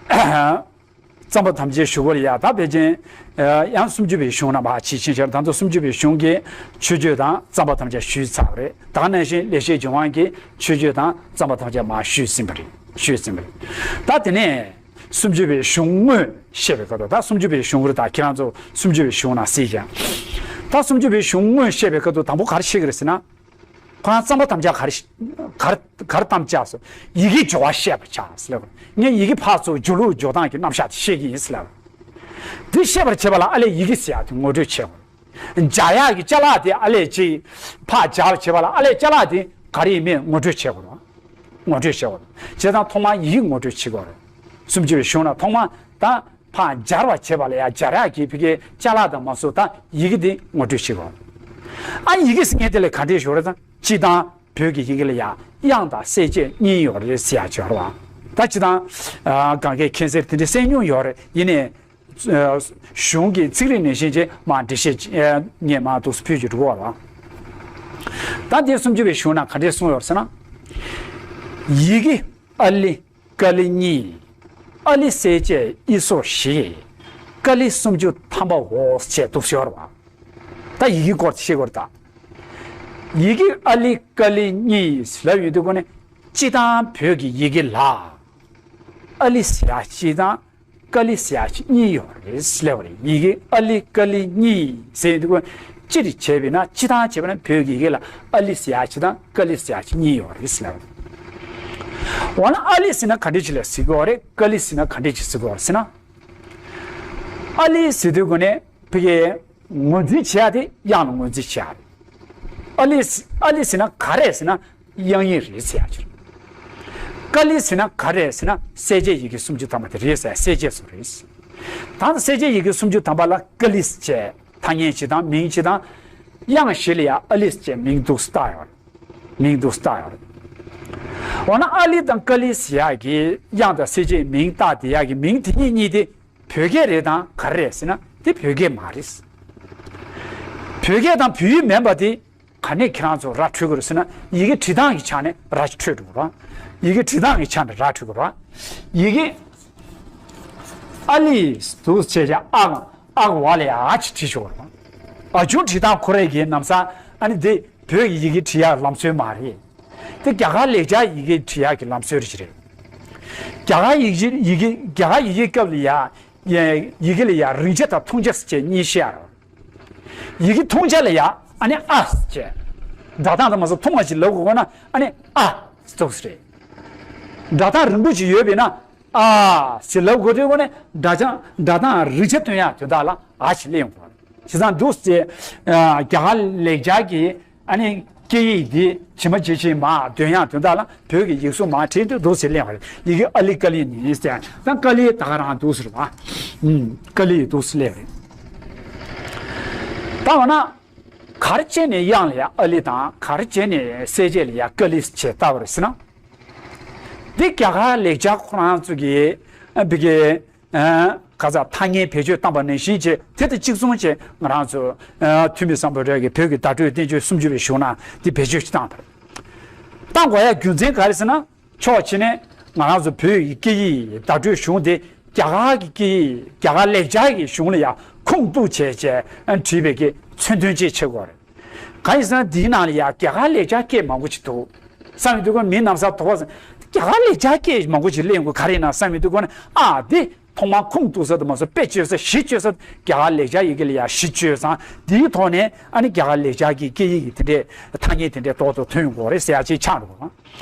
བརྩམ་པར་དམ་བཅའ་ཞུ་བ་ལ་ཡ། ད་ཕལ་ཆེར་ཡང་སུམ་ཅུ་པའི་གཞུང་ནང་མར་ཕྱིན་ཕྱིན་ཆད། ད་ཚོ་སུམ་ཅུ་པའི་གཞུང་གི་མཆོད་བརྗོད་དང་བརྩམ་པར་དམ་བཅའ་ཞུས་ཚར་བ་རེད། ད་ག་ནང་བཞིན་ལེགས་བཤད་ལྗོན་དབྱངས་ཀྱི་མཆོད་བརྗོད་དང་བརྩམ་པར་དམ་བཅའ་མར་ཞུས་ཟིན་པ་རེད། ཞུས་ཟིན་པ་རེད། ད་དེ་ནས་སུམ་ཅུ་པའི་གཞུང་དངོས་བཤད་པའི་སྐབས་དུ། ད་སུམ་ཅུ་པའི་གཞུང་རེད། ད་ཁྱེད་རང་ཚོ་སུམ་ཅུ་པའི་གཞུང་ནང་གཟིགས་ཀྱང་། ད་སུམ་ཅུ་པའི་གཞུང་དངོས་བཤད་པའི་སྐབས་དུ་དང་པོ་ག་རེ་བཤད་ཀྱི་རེད་ཟེར་ན། ཁོ་རང་བརྩམ་པར་དམ་བཅའ་ག་རེ་ག་རེ་ག་རེ་བརྩམས་བྱས་སོ། ཡི་གེ་སྦྱོར་བ་བཤད་པར་བྱ་ཟེར་ལབ། ངས་ཡི་གེ་ཕར་ཚུར་སྦྱོར་ལུགས་སྦྱོར་སྟངས་ཀྱི་རྣམ་གཞག་དེ་བཤད་ཀྱི་ཡིན་ཟེར་ལབ། འདི་བཤད་པར་བྱེད་པ་ལ་ཨ་ལས་ཡི་གེ་ཟེར་ཡག་དེ་ངོ་སྤྲོད་བྱེད་དགོས། སྦྱར་ཡག་གི་ཅ་ལག་དེ་ཨ་ལས་ཅིག་ཕར་སྦྱར་བར་བྱེད་པ་ལ་ཨ་ལས་ཅ་ལག་དེ་ག་རེ་ཡིན་མིན་ངོ་སྤྲོད་བྱེད་དགོས། ངོ་སྤྲོད་བྱེད་དགོས། བྱས་ཙང་ཐོག་མར་ཡི་གེ་ངོ་སྤྲོད་བྱེད་དགོས་རེད། སུམ་ཅུ་པའི་གཞུང་ལ་ཐོག་མར་ད་ ཕར་སྦྱར་བ་བྱེད་པ་ལ་ཡང་སྦྱར་ཡག་གི་ཕ་གིའི་ཅ་ལག་དང་མ་སོགས་དང་ཡི་གེ་དེ་ངོ་སྤྲོད་བྱེད་དགོས། ཨ་ཡི་གེ་ཟེར་མཁན་དེ་ལ་ག་འདྲས་ཞུ་རེད་དང་། སྤྱིར་བཏང་བོད་ཀྱི་ཡི་གེ་ལ་ཡང་དབྱངས་དང་གསལ་བྱེད་གཉིས་ཡོད་རེད་ཟེར་ཡག་ཅིག་ཡོད་རེད་བ། ད་སྤྱིར་བཏང་ཨ་གང་གའི་མཁྱེན་གསལ་དེ་འདྲས་གསན་མྱོང་ཡོད་རེད། ཡིན་ནའི་གཞུང་གི་ཚིག་རིས་ནང་བཞིན་བྱས་མར་འགྲེལ་བཤད་ཅིག་ངས་མར་འདུག་སེ་ཕུལ་རྒྱུ་འདུག་བ་ལ། ད་དེ་སུམ་ཅུ་པའི་གཞུང་ནང་ག་འདྲས་གསུངས་ཡོད་ཟེར་ན། ཡི་གེ་ཨ་ལི་ཀ་ལི་གཉིས། ཨ་ལི་གསལ་བྱེད་ཨི་སོགས་བཞི། ཀ་ལི་སུམ་ཅུ་ཐམ་པའོ་ཞེས་འདུག་སེ་ཡོད་རེད་བ། ད་ཡི་གེ་སྐོར་དེ་ཤེས་དགོས་རེད་ད། ཡི་གེ་ཨ་ལི་ཀ་ལི་གཉིས་ལབ་ཡོང་དུས་སྒོ་ནས་སྤྱིར་བཏང་བོད་ཀྱི་ཡི་གེ་ལ་ཨ་ལི་ཟེར་ཡག་གཅིག་དང་། ཀ་ལི་ཟེར་ཡག་གཅིག་གཉིས་ཡོད་རེད་ལབ་པ་རེད། ཡི་གེ་ཨ་ལི་ཀ་ལི་གཉིས་ཟེར་དུས་སྐབས་སྤྱིར་བྱས་པ་ན། སྤྱིར་བཏང་བྱས་པ་ན་བོད་ཀྱི་ཡི་གེ་ལ་ཨ་ལི་ཟེར་ཡག་གཅིག་དང་ཀ་ལི་ཟེར་ཡག་གཅིག་གཉིས་ཡོད་རེད་ལབ་པ་རེད། འོ་ན་ཨ་ལི་ཟེར་ན་ག་འདྲས་ཅིག་ལ་ཟེར་གྱི་ཡོད་རེད། ཀ་ལི་ཟེར་ན་ག་འདྲས་ཅིག་ཟེར་གྱི་ཡོད་རེད་ཟེར་ན། ཨ་ལི་ཟེར་དུས་སྒོ་ནས་ཕ་གིའི་ངོས་འཛིན་བྱེད་ཡག་དེ་དབྱངས་ལ་ངོས་འཛིན་བྱེད་ཡག་རེད། ཨ་ལི། ཨ་ལི་ཟེར་ན་ག་རེ་ཟེར་ན། དབྱངས་ཡིག་རེད་ཟེར་ཡག་ཅིག་ཀ་ལི་ཟེར་ན་ག་རེ་ཟེར་ན། གསལ་བྱེད་ཡི་གེ་སུམ་ཅུ་ཐམ་པ་དེ་རེད་ཟེར། གསལ་བྱེད་སོགས་རེད། ད་གསལ་བྱེད་ཡི་གེ་སུམ་ཅུ་ཐམ་པ་ལ་ཀ་ལི་ཟེར་ཐ་སྙད་གཅིག་དང་མིང་གཅིག་དང་། དབྱངས་བཞི་ལ་ཡང་ཨ་ལི་ཟེར་མིང་འདུག་སེ་བཏགས་ཡོད་རེད། མིང་འདུག་སེ་བཏགས་ཡོད་རེད། འོ་ན་ཨ་ལི་དང་ཀ་ལི་ཟེར་ཡག་གི་དབྱངས་དང་གསལ་བྱེད་མིང་བཏགས་དེ་ཡག་གི་མིང་དེ་གཉིས་གཉིས་དེ་བོད་སྐད་རེད་དང་ག་རེ་རེད་ཟེར་ན། དེ་བོད་སྐད་མ་རེད། བོད་སྐད་དང་བོད་ཡིག་མིན་པ་དེ་ག་ནས་ཁྱེད་རང་ཚོ་ར་འཕྲོད་ཀྱི་རེད་ཟེར་ན། ཡི་གེ་བྲིས་སྟངས་ཀྱི་ཆ་ནས་ར་ཞིག་འཕྲོད་འགྲོ་གི་རེད། ཡི་གེ་བྲིས་སྟངས་ཀྱི་ཆ་ནས་ར་འཕྲོད་ཀྱི་རེད། ཡི་གེ་ཨ་ལི་འདུག་སེ་བྱས་བྱས་ཨ་གི་ཨ་གི་བ་ལ་ཡ་ཨ་ཅིག་བྲིས་ཆོག་གི་རེད། ཨ་ཆུང་བྲིས་སྟངས་ཁོ་རང་གི་ནམ་སང་ཨ་ནི་དེ་བོད་ཀྱི་ཡི་གེ་བྲིས་ཡག་ལམ་སྲོལ་མ་རེད། དེ་རྒྱ་གར་ལེགས་སྦྱར་ཡི་གེ་བྲིས་ཡག་གི་ལམ་སྲོལ་རེ་ཞིག་རེད། རྒྱ་གར་ཡིག་ཆ། ཡི་གེ། རྒྱ་གར་ཡི་གེ་སྐབས་ལ་ཡ། ཡི་གེ་ལ་ཡ་རིང་ཆ་དང་ཐུང་ཆ་ཟེར་བྱས་གཉིས་བཤད་ཡ་རེད། ཡི་གེ་ཐུང་ཆ་ལ་ཡ་ཨ་ནི་ཨ་ཟེར་བྱས། སྒྲ་གདངས་དང་མ་སོགས་ཐུང་བ་ཞིག་ལབ་དགོས་ན་ཨ་ནི་ཨ་ཟེར་རེད། སྒྲ་གདངས་རིང་པོ་ཞིག་ཡོད་པས་ན་ཨ་ཟེར་ལབ་དགོས་དུས་སྒོ་ནས་སྒྲ་གདངས། སྒྲ་གདངས་རིང་ཆ་སྟོན་ཡ་དོན་དག་ལ་ཨ་ཞིག་ལེན་དགོས། བྱས་ཙང་འདུག་སེ། ཨ། རྒྱ་གར་ལེགས་སྦྱར་གྱི་ཨ་ནི་སྐད་ཡིག་འདི་ཇི་མ་ཇི་བཞིན་མར་འདོན་ཡག་དོན་དག་ལ་བོད་ཀྱི་ཡིག་གཟུགས་མར་བྲིས་ཏེ་འདུག་སེ་གླེང་བ་རེད། ཡི་གེ་ཨ་ལི་ཀ་ལི་ནི་ཟེར། ད་ཀ་ལི་ད་ག་རང་འདུག་ཟེར་བ། ཨུམ། ཀ་ལི་འདུག་སེ་གླེང་བ་རེད། ད་འོ་ན་ག་རེ་བྱས་ནས་དབྱངས་ལ་ཡ་ཨ་ལི་དང་། ག་རེ་བྱས་ནས་གསལ་བྱེད་ལ་ཡ་ཀ་ལི་ཞེས་བཏགས་པ་རེད་ཟེར་ན། འདི་རྒྱ་གར་ལེགས་སྦྱར་ཁོ་རང་ཚོ་གི་ཨ་བི་གི་ཨ། ཁ་ཚ་ཐ་སྙད་བེད་སྤྱོད་བཏང་པ་ནང་བཞིན་བྱས། དེ་དང་གཅིག་མཚུངས་བྱས་ང་རང་ཚོ་ཨ་ཐུ་མི་སམ་བྷོ་ཊ་གི་བོད་ཀྱི་བརྡ་སྤྲོད་བསྟན་བཅོས་སུམ་ཅུ་པའི་གཞུང་ནང་འདི་བེད་སྤྱོད་ཅིག་བཏང་པ་རེད། བཏང་དགོས་ཡ་རྒྱུ་མཚན་ག་རེ་ཟེར་ན། ཕྱོགས་གཅིག་ནས་ང་རང་ཚོ་བོད་ཀྱི་སྐད་ཡིག་བརྡ་སྤྲོད་གཞུང་དེ་རྒྱ་གར་གྱི་སྐད་ཡིག་རྒྱ་གར་ལེགས་སྦྱར་གྱི་གཞུང་ལ་ཡ་ཁུངས་གཏུགས་བྱས་བྱས་ཨ་བྲིས་པའི་གི་མཚོན་དོན་ཅིག་ཆགས་ཀྱི་ཡོད་རེད། གང་ཡིན་ཟེར་ན་འདིའི་ནང་ལ་ཡ་རྒྱ་གར་ལེགས་སྦྱར་སྐད་མང་པོ་ཅིག་འདུག་བསམ་ཡོང་དུས་སྒོ་ནས་མི་ནམ་ས་དོགས་པ་ཟེར། རྒྱ་གར་ལེགས་སྦྱར་སྐད་མང་པོ་ཅིག་གླེང་དགོས་ག་རེ་ཡིན་ན་བསམ་ཡོང་དུས་སྒོ་ནས། ཨ། འདི་ཐོག་མར་ཁུངས་གཏུགས་ས་དང་མ་སོགས་དཔེ་བཅོས་ས་གཞི་བཅོས་ས་རྒྱ་གར་ལེགས་སྦྱར་ཡི་གེ་ལ་ཡ་གཞི་བཅོས་ས། འདིའི་ཐོག་ནས་ཨ་ནི་རྒྱ་གར་ལེགས་སྦྱར་གྱི་སྐད་ཡིག་གི་དེ་འདྲའི་ཐ་སྙད་དེ་འདྲའི་ཏོག་ཏོག་ཐོན་ཡོང་གི་རེད་ཟེར་ཡ་ཅིག་ཆགས་འགྲོ་གི་རེད།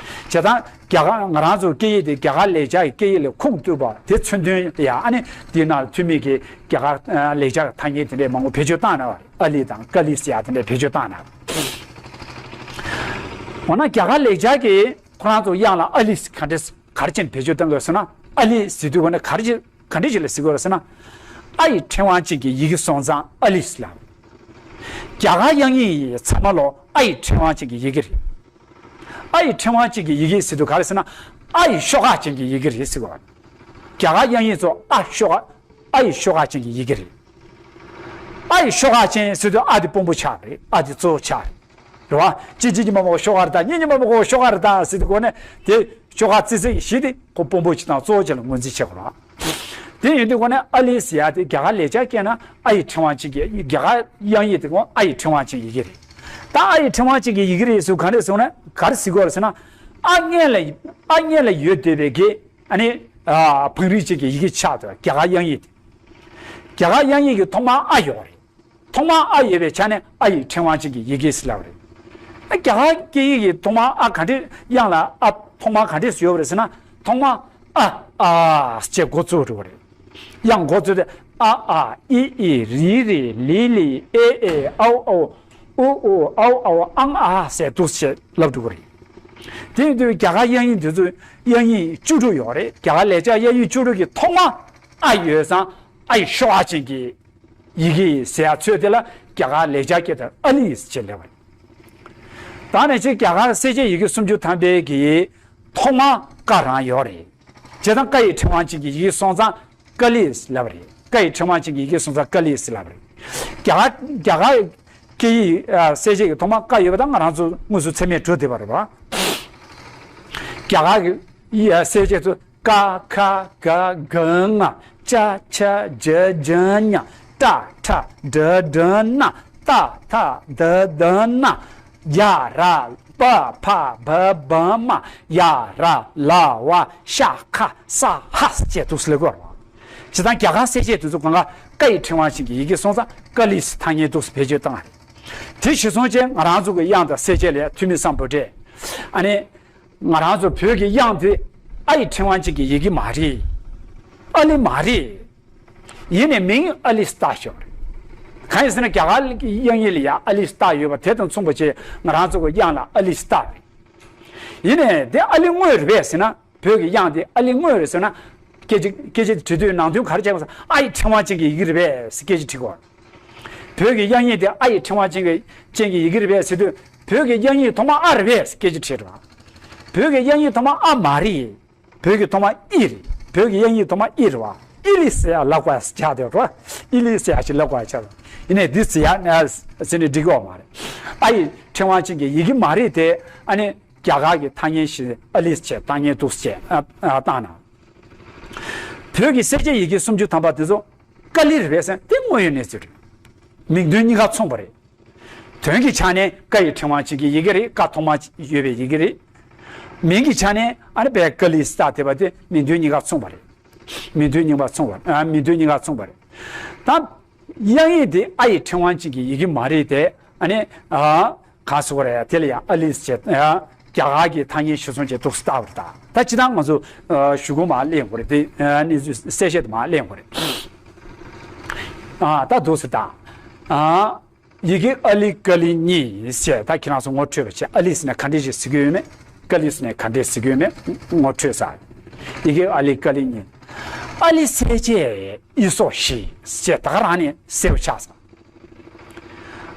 བྱས་ཙང་རྒྱ་གར། ང་རང་ཚོ་སྐད་ཡིག་དེ་རྒྱ་གར་ལེགས་སྦྱར་གྱི་སྐད་ཡིག་ལ་ཁུངས་གཏུགས་པ་དེ་མཚོན་དོན་དེ་ཡང་ཨ་ནི་དེའི་ནང་ཐུ་མི་གིས་རྒྱ་གར་ལེགས་སྦྱར་ཐ་སྙད་དེ་འདྲའི་མང་པོ་བེད་སྤྱོད་བཏང་གནང་བ་རེད། ཨ་ལི་དང་ཀ་ལི་ཟེར་ཡ་དེ་འདྲའི་བེད་སྤྱོད་བཏང་གནང་བ་རེད། འོ་ན་རྒྱ་གར་ལེགས་སྦྱར་གྱིས་ཁོ་རང་ཚོ་དབྱངས་ལ་ཨ་ལི་ག་འདྲ་ག་རེ་བྱས་ནས་བེད་སྤྱོད་བཏང་དགོས་ཟེར་ན། ཨ་ལི་ཟེར་དུས་སྒོ་ནས་ག་རེ་བྱས། ག་འདྲ་ཞིག་ལ་ཟེར་དགོས་རེད་ཟེར་ན། ཨ་ཡི་ཕྲེང་བ་ཅན་གྱི་ཡི་གེ་སོང་ཙང་ཨ་ལི་ཟེར་ལབ། རྒྱ་གར་དབྱངས་ཡིག་ཚང་མ་ལོ་ཨ་ཡི་ཕྲེང་བ་ཅན་གྱི་ཡི་གེ་རེད། ཨ་ཡི་ཕྲེང་བ་ཅན་གྱི་ཡི་གེ་ཟེར་དུས་ག་རེ་ཟེར་ན། ཨ་ཡི་ཤོག་ཁག་ཅན་གྱི་ཡི་གེ་རེད་ཟེར་དགོས། རྒྱ་གར་དབྱངས་ཡིག་ཚོ་ཨ་ཤོག་ཁག་ཨ་ཡི་ཤོག་ཁག་ཅན་གྱི་ཡི་གེ་རེད། ཨ་ཡི་ཤོག་ཁག་ཅན་ཟེར་དུས་ཨ་དེ་དཔོན་པོ་ཆགས་རེད། ཨ་དེ་གཙོ་བོ་ཆགས་རེད། རེད་བ། གཅིག་གཅིག་གིས་མ་མོ་ཤོག་ཁག་རེད་ད། གཉིས་གཉིས་མ་མོ་ཤོག་ཁག་རེད་ད་ཟེར་དུས་སྒོ་ནས་དེ་ཤོག་ཁག་རྩི་ས་གི་གཞི་དེ་ཁོ་དཔོན་པོ་ཅིག་དང་གཙོ་བོ་ཅིག་ལ་ངོས་འཛིན་བྱེད་དགོས་རེད། དེ་ཡིན་དུས་སྒོ་ནས་ཨ་ལི་ཟེར་ཡ་དེ་རྒྱ་གར་ལེགས་སྦྱར་སྐད་ན་ཨ་ཡི་ཕྲེང་བ་ཅན་གྱི། རྒྱ་གར་དབྱངས་ཡིག་དེ་ཁོ་ཨ་ཡི་ཕྲེང་བ་ཅན་ཡི་གེ་རེད། ད་ཨ་ཡི་ཕྲེང་བ་ཅན་གྱི་ཡི་གེ་རེད་ཟེར་ག་རེ་ཟེར་ན། ག་རེ་ཟེར་དགོས་རེད་ཟེར་ན། ཨ་སྔོན་ལ། ཨ་སྔོན་ལ་ཡོད་བསྡད་པའི་གི་ཨ་ནི་ཨ་བང་རིམ་ཅན་གྱི་ཡི་གེ་ཆགས་འདུག་རྒྱ་གར་དབྱངས་ཡིག་དེ། རྒྱ་གར་དབྱངས་ཡིག་གི་ཐོག་མར་ཨ་ཡོད་རེད། ཐོག་མར་ཨ་ཡོད་པའི་ཆ་ནས་ཨ་ཡི་ཕྲེང་བ་ཅན་གྱི་ཡི་གེ་ཟེར་ལབ་རེད། ཨ་རྒྱ་གར་སྐད་ཡིག་གི་ཐོག་མར་ཨ་ག་འདྲས། དབྱངས་ལ་ཨ་ཐོག་མར་ག་འདྲས་ཡོད་པ་རེད་ཟེར་ན། ཐོག་མར་ཨ་ཨ་ཅེས་འགོ་བཙུགས་འགྲོ་བ་རེད། དབྱངས་འགོ་བཙུགས་ཏེ་ཨ་ཨ་ཨི་ཨི་རི་རི་ལི་ལི་ཨེ་ཨེ་ཨའོ་ཨའོ་ཨུ་ཨུ་ཨའོ་ཨའོ་ཨང་ཨ་ཟེར་འདུག་ཅེས་ལབ་འགྲོ་གི་རེད། དེ་ཡིན་དུས་རྒྱ་གར་དབྱངས་ཡིག་འདི་ཚོ་དབྱངས་ཡིག་བཅུ་དྲུག་ཡོད་རེད། རྒྱ་གར་ལེགས་སྦྱར་དབྱངས་ཡིག་བཅུ་དྲུག་གི་ཐོག་མར་ཨ་ཡོད་ཙང་། ཨ་ཡི་ཤོག་ཨ་ཅན་གྱི་ཡི་གེ་ཟེར་ཡ་ཚོད་དེ་ལ་རྒྱ་གར་ལེགས་སྦྱར་སྐད་དུ་ཨ་ལི་ཟེར་ལབ་པ་རེད། ད་ནས་ཅིག་རྒྱ་གར་གསལ་བྱེད་ཡི་གེ་སུམ་ཅུ་ཐམ་པའི་གི་ཐོག་མ་ཀ་རང་ཡོད་རེད། བྱས་ཙང་ཀ་ཡི་ཕྲེང་བ་ཅན་གྱི་ཡི་གེ་སོང་ཙང་ཀ་ལི་ཟེར་ལབ་པ་རེད། ཀ་ཡི་ཕྲེང་བ་ཅན་གྱི་ཡི་གེ་སོང་ཙང་ཀ་ལི་ཟེར་ལབ་པ་རེད། རྒྱ་གར་རྒྱ་གར་སྐད་ཡིག་ཨ་གསལ་བྱེད་ཀྱི་ཐོག་མ་ཀ་ཡོད་པ་དང་ང་རང་ཚོ་དངོས་སུ་ཚད་མས་གྲུབ་བསྡད་པ་རེད་པ། རྒྱ་གར་གྱི་ཡི་ཨ་གསལ་བྱེད་ཚོ་ཀ་ཁ་ག་ག་ང་ཅ་ཆ་ཇ་ཇ་ཉ་ཏ་ཏ་ཌ་ཌ་ན་ཏ་ཏ་ད་ད་ན་ཡ་ར་པ་ཕ་བ་བ་མ་ཡ་ར་ལ་བ་ཤ་ཁ་ས་ཧ་ཅེས་འདུག་སེ་ལབ་དགོས་རེད། བྱས་ཙང་རྒྱ་གར་གསལ་བྱེད་དེ་ཚོ་གང་ག་ཀ་ཡི་ཕྲེང་བ་ཅན་གྱི་ཡི་གེ་སོང་ཙང་ཀ་ལི་ཟེར་ཐ་སྙད་འདུག་སེ་བེད་སྤྱོད་བཏང་བ་རེད། དེ་གཞིར་བཟུང་བྱས་ང་རང་ཚོ་གི་དབྱངས་དང་གསལ་བྱེད་ལ་ཐོན་མི་སམ་བྷོ་ཊས་ཨ་ནི། ང་རང་ཚོ་བོད་ཀྱི་དབྱངས་དེ་ཨ་ཡི་ཕྲེང་བ་ཅན་གྱི་ཡི་གེ་མ་རེད། ཨ་ལི་མ་རེད། ཡིན་ནའི་མིང་ཨ་ལི་ཟེར་བཏགས་ཡོད་རེད། གང་ཡིན་ཟེར་ན་རྒྱ་གར་གྱི་དབྱངས་ཡིག་ལ་ཡང་ཨ་ལི་ཟེར་བཏགས་ཡོད་པ་དེ་དང་མཚུངས་པ་བྱས་ང་རང་ཚོ་གི་དབྱངས་ལ་ཨ་ལི་ཟེར་བཏགས་རེད། ཡིན་ནའི་དེ་ཨ་ལི་དངོས་རེད་པས་ཟེར་ན། བོད་ཀྱི་དབྱངས་དེ་ཨ་ལི་དངོས་རེད་ཟེར་ན། སྐད་ཆ་སྐད་ཆ་དེ་དྲི་དུས་ནང་དོན་ག་རེ་བྱས་པ་ཟེར་ན་ཨ་ཡི་ཕྲེང་བ་ཅན་གྱི་ཡི་གེ་རེད་པས་ཟེར་སྐད་ཆ་དྲི་དགོས། བོད་ཀྱི་དབྱངས་ཡིག་དེ་ཨ་ཡི་ཕྲེང་བ་ཅན་གྱི་ཅན་གྱི་ཡི་གེ་རེད་པས་ཟེར་དུས་བོད་ཀྱི་དབྱངས་ཡིག་ཐོག་མ་ཨ་རེད་པས་ཟེར་སྐད་ཆ་དྲིས་རེད་པ། བོད་ཀྱི་དབྱངས་ཡིག་ཐོག་མ་ཨ་མ་རེད། བོད་ཀྱི་ཐོག་མ་ཨི་རེད། བོད་ཀྱི་དབྱངས་ཡིག་ཐོག་མ་ཨི་རེད་པ། ཨི་ལི་ཟེར་ཡ་ལབ་དགོས་ཡ་ཆགས་བསྡད་རེད་པ། ཨི་ལི་ཟེར་ཡ་ཞིག་ལབ་དགོས་ཡ་ཆགས་འདུག་ཡིན་ནའི་འདི་ཟེར་ཡ་ཟེར་ནས་འགྲིག་གི་ཡོད་མ་རེད། ཨ་ཡི་ཕྲེང་བ་ཅན་གྱི་ཡི་གེ་མ་རེད་དེ། ཨ་ནི། རྒྱ་གར་གྱི་ཐ་སྙད་ཞིག་ཨ་ལི་ཟེར་བྱས་བཏགས་མཁན་འདུག་ཟེར་བྱས་ཨ་ཨ་བཏང་ན། བོད་ཀྱི་གསལ་བྱེད་ཡི་གེ་སུམ་ཅུ་ཐམ་པ་དེ་ཚོ་ཀ་ལི་རེད་པས་ཟེར་ན་དེ་དངོས་ཡོད་གནས་ཚུལ་རེད། མིང་དོན་གཉིས་ཀ་མཚུངས་པ་རེད། དོན་གྱི་ཆ་ནས་ཀ་ཡི་ཕྲེང་བ་ཅན་གྱི་ཡི་གེ་རེད། ཀ་ཐོག་མ་ཡོད་པའི་ཡི་གེ་རེད། མིང་གི་ཆ་ནས་ཨ་ནི་པའི་ཀ་ལི་ཟེར་བཏགས་བསྡད་པ་དེ་མིང་དོན་གཉིས་ཀ་མཚུངས་པ་རེད། མིང་དོན་གཉིས་ཀ་མཚུངས་པ་ཨ་མིང་དོན་གཉིས་ཀ་མཚུངས་པ་རེད། ད། དབྱངས་ཡིག་དེ་ཨ་ཡི་ཕྲེང་བ་ཅན་གྱི་ཡི་གེ་མ་རེད་དེ། ཨ་ནི། ཨ། གང་ཟེར་དགོས་རེད། དེ་ལ་ཡང་ཨ་ལི་ཟེར་བྱས། ཨ། རྒྱ་གར་གྱི་ཐ་སྙད་གཞིར་བཟུང་བྱས་འདུག་སེ་བཏགས་པ་རེད་ད། ད་སྤྱིར་བཏང་ང་ཚོ། ཨ། གཞུག་གུ་མར་གླེང་དགོས་རེད་དེ། ཨ། གནས་ཚུལ་གསལ་བཤད་དུ་མར་གླེང་དགོས་རེད། ཨ། ད་འདུག་སེ་བཏགས། ཨ། ཡི་གེ་ཨ་ལི་ཀ་ལི་གཉིས་ཟེར་ད་ཁྱེད་རང་ཚོ་ངོ་འཕྲོད་པ་བྱས། ཨ་ལི་ཟེར་ནས་ག་འདྲས་ཞིག་ཟེར་གྱི་ཡོད་མེད། ཀ་ལི་ཟེར་ནས་ག་འདྲས་ཟེར་གྱི་ཡོད་མེད་ངོ་འཕྲོད་ས། ཡི་གེ་ཨ་ལི་ཀ་ལི་གཉིས། ཨ་ལི་གསལ་བྱེད་ཨི་སོགས་བཞི་ཟེར་ད་ག་རང་ནས་གསལ་པོ་ཆགས་སོང་།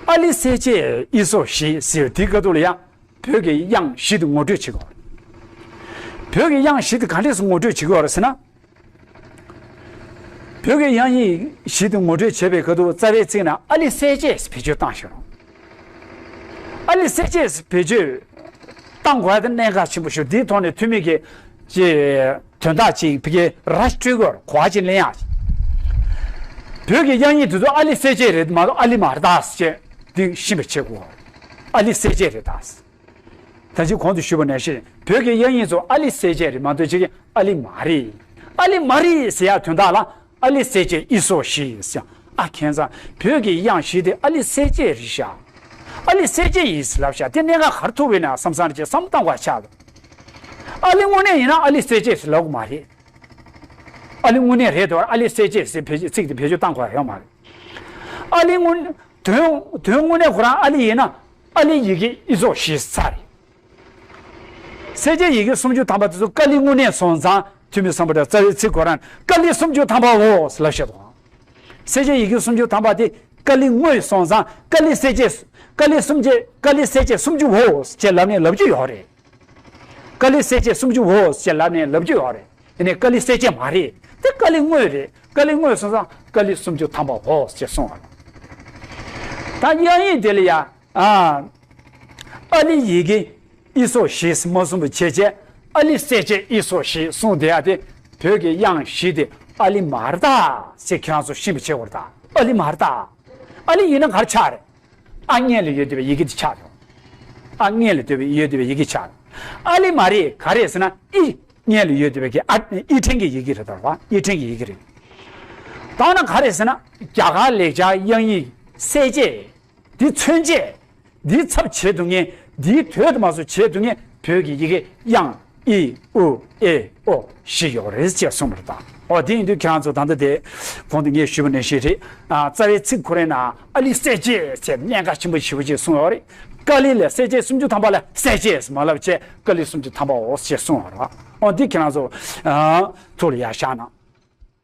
ཨ་ལི་གསལ་བྱེད་ཨི་སོགས་བཞི་ཟེར་དེའི་སྐབས་དུས་ལ་ཡང་བོད་ཀྱི་དབྱངས་བཞི་དེ་ངོ་སྤྲོད་བྱེད་དགོས། བོད་ཀྱི་དབྱངས་བཞི་དེ་ག་འདྲས་སུ་ངོ་སྤྲོད་བྱེད་དགོས་རེད་ཟེར་ན། བོད་ཀྱི་དབྱངས་ཡིག་བཞི་དེ་ངོ་སྤྲོད་བྱེད་པའི་སྐབས་དུས་རྩ་བའི་ཚིག་ནང་ཨ་ལི་གསལ་བྱེད་ཟེར་བེད་སྤྱོད་བཏང་ཤོག་རོགས། ཨ་ལི་གསལ་བྱེད་ཟེར་བེད་སྤྱོད་བཏང་དགོས་ཡ་དེ་གནད་འགག་ཆེན་པོ་ཞིག་འདིའི་ཐོག་ནས་ཐོན་མི་གི་ཅིག་དོན་དག་ཅིག་ཕ་གིའི་ར་སྤྲོད་དགོས་གོ་བ་ཅིག་ལེན་ཡག་བོད་ཀྱི་དབྱངས་ཡིག་དེ་ཚོ་ཨ་ལི་གསལ་བྱེད་རེད་མ་གཏོགས་ཨ་ལི་མ་རེད་ད་ཟེར་བྱས་འདི་ཤེས་པ་བྱེད་དགོས། ཨ་ལི་གསལ་བྱེད་རེད་ད། ད་ཅི་གོང་དུ་ཞུས་པ་ནང་བཞིན་བོད་ཀྱི་དབྱངས་ཡིག་ཚོ་ཨ་ལི་གསལ་བྱེད་རེད་མ་གཏོགས་ཅིག་ཨ་ལི་མ་རེད། ཨ་ལི་མ་རེད་ཟེར་ཡག་དོན་དག་ལ་ཨ་ལི་གསལ་བྱེད་ཨི་སོགས་བཞི་ཟེར། ཨ་ཁྱེད་ཚང་བོད་ཀྱི་དབྱངས་བཞི་དེ་ཨ་ལི་གསལ་བྱེད་རེད་ཤག་ཨ་ལི་གསལ་བྱེད་ཡིན་ཟེར་ལབ་ཤག་དེ་གནད་འགག་ག་རེ་ཐུག་པའི་ན་བསམ་བསམ་བྱས་བསམ་བཏང་བ་ཆགས་འདུག་ཨ་ལི་དངོས་གནས་ཡིན་ན་ཨ་ལི་གསལ་བྱེད་ཟེར་ལབ་དགོས་མ་རེད། ཨ་ལི་དངོས་གནས་རེད་དོ། ཨ་ལི་གསལ་བྱེད་ཟེར་བེད་སྤྱོད་ཚིག་དེ་བེད་སྤྱོད་བཏང་དགོས་ཡོད་མ་རེད། ཨ་ལི་དངོས་དོན་དོན་དངོས་གནས་ཁོ་རང་ཨ་ལི་ཡིན་ན་ཨ་ལི་ཡི་གེ་ཨི་སོགས་བཞི་ཚར་རེད། གསལ་བྱེད་ཡི་གེ་སུམ་ཅུ་ཐམ་པ་དེ་ཚོ་ཀ་ལི་དངོས་གནས་སོང་ཙང་ཐོན་མི་སམ་བྷོ་ཊ་རྩ་བའི་ཚིག་ཁོ་རང་ཀ་ལི་སུམ་ཅུ་ཐམ་པའོ་ལབ་བཤད་དོ། གསལ་བྱེད་ཡི་གེ་སུམ་ཅུ་ཐམ་པ་དེ་ཀ་ལི་དངོས་སོང་ཙང་ཀ་ལི་གསལ་བྱེད། ཀ་ལི་སུམ་བརྒྱད་ཀ་ལི་གསལ་བྱེད་སུམ་ཅུའོ་ཅེས་ལབ་ནས་ལབ་རྒྱུ་ཡོད་རེད། ཀ་ལི་གསལ་བྱེད་སུམ་ཅུའོ་ཅེས་ལབ་ནས་ལབ་རྒྱུ་ཡོད་རེད། དེ་ནས་ཀ་ལི་གསལ་བྱེད་མ་རེད། དེ་ཀ་ལི་དངོས་རེད། ཀ་ལི་དངོས་སོང་ཙང་ཀ་ལི་སུམ་ཅུ་ཐམ་པའོ་ཅེས་གསུངས་པ་རེད། ད་དབྱངས་ཡིག་དེ་ལ་ཡ། ཨ། ཨ་ལི་ཡི་གེ་ཨི་སོགས་བཞི་ཟེར་མ་གསུངས་པ་བྱས་བྱས་ཨ་ལི་གསལ་བྱེད་ཨི་སོགས་བཞི་གསུངས་བསྡད་ཡ་དེ་བོད་ཀྱི་དབྱངས་བཞི་དེ་ཨ་ལི་མ་རེད་ད་ཟེར་ཁྱེད་རང་ཚོ་ཤེས་པ་བྱེད་དགོས་རེད་ད། ཨ་ལི་མ་རེད་ད། ཨ་ལི་ཡིན་ན་ག་རེ་ཆགས་རེད། ཨ་སྔོན་ལ་ཡོད་བསྡད་པའི་ཡི་གེ་དེ་ཆགས་འགྲོ། ཨ་སྔོན་ལ་ཡོད་བསྡད་པའི་ཡི་གེ་ཆགས་འགྲོ། ཨ་ལི་མ་རེད་ག་རེ་ཟེར་ན་ཨི་སྔོན་ལ་ཡོད་བསྡད་པའི་གི་ཨ་ཨི་ཕྲེང་གི་ཡི་གེ་རེད་ད་རེད་བ། ཨི་ཕྲེང་གི་ཡི་གེ་རེད། ད་ན་ག་རེ་ཟེར་ན་རྒྱ་གར་ལེགས་སྦྱར་དབྱངས་ཡིག་གསལ་བྱེད། འདི་མཚོན་བྱེད། འདིའི་ཚབ་བྱེད་ཐུབ་མཁན། འདིའི་དོད་དུ་མ་སོགས་བྱེད་ཐུབ་མཁན་བོད་ཀྱི་ཡི་གེ་དབྱངས་ཨི་ཨུ་ཨེ་ཨོ་བཞི་ཡོད་རེད་ཅེས་གསུངས་པ་རེད་ད། འོ་དེ་ཡིན་དུས་ཁྱེད་རང་ཚོ་ད་ལྟ་དེ་གོང་དུ་ངས་ཞུས་པ་ནང་བཞིན་རེད། ཨ་རྩ་བའི་ཚིག་ཁོ་རའི་ནང་ཨ་ལི་གསལ་བྱེད་ཟེར་གནད་འགག་ཆེན་པོ་ཞེ་པོ་ཅིག་གསུངས་ཡོད་རེད། ཀ་ལི་ལ་གསལ་བྱེད་སུམ་ཅུ་ཐམ་པ་ལ་གསལ་བྱེད་ཟེར་མ་ལབ་བྱས་ཀ་ལི་སུམ་ཅུ་ཐམ་པའོ་ཞེས་གསུངས་པ་རེད། འོ་འདི་ཁྱེད་རང་ཚོ་ཨ་ཐུགས་ལ་ཡར་བཞག་གནང་།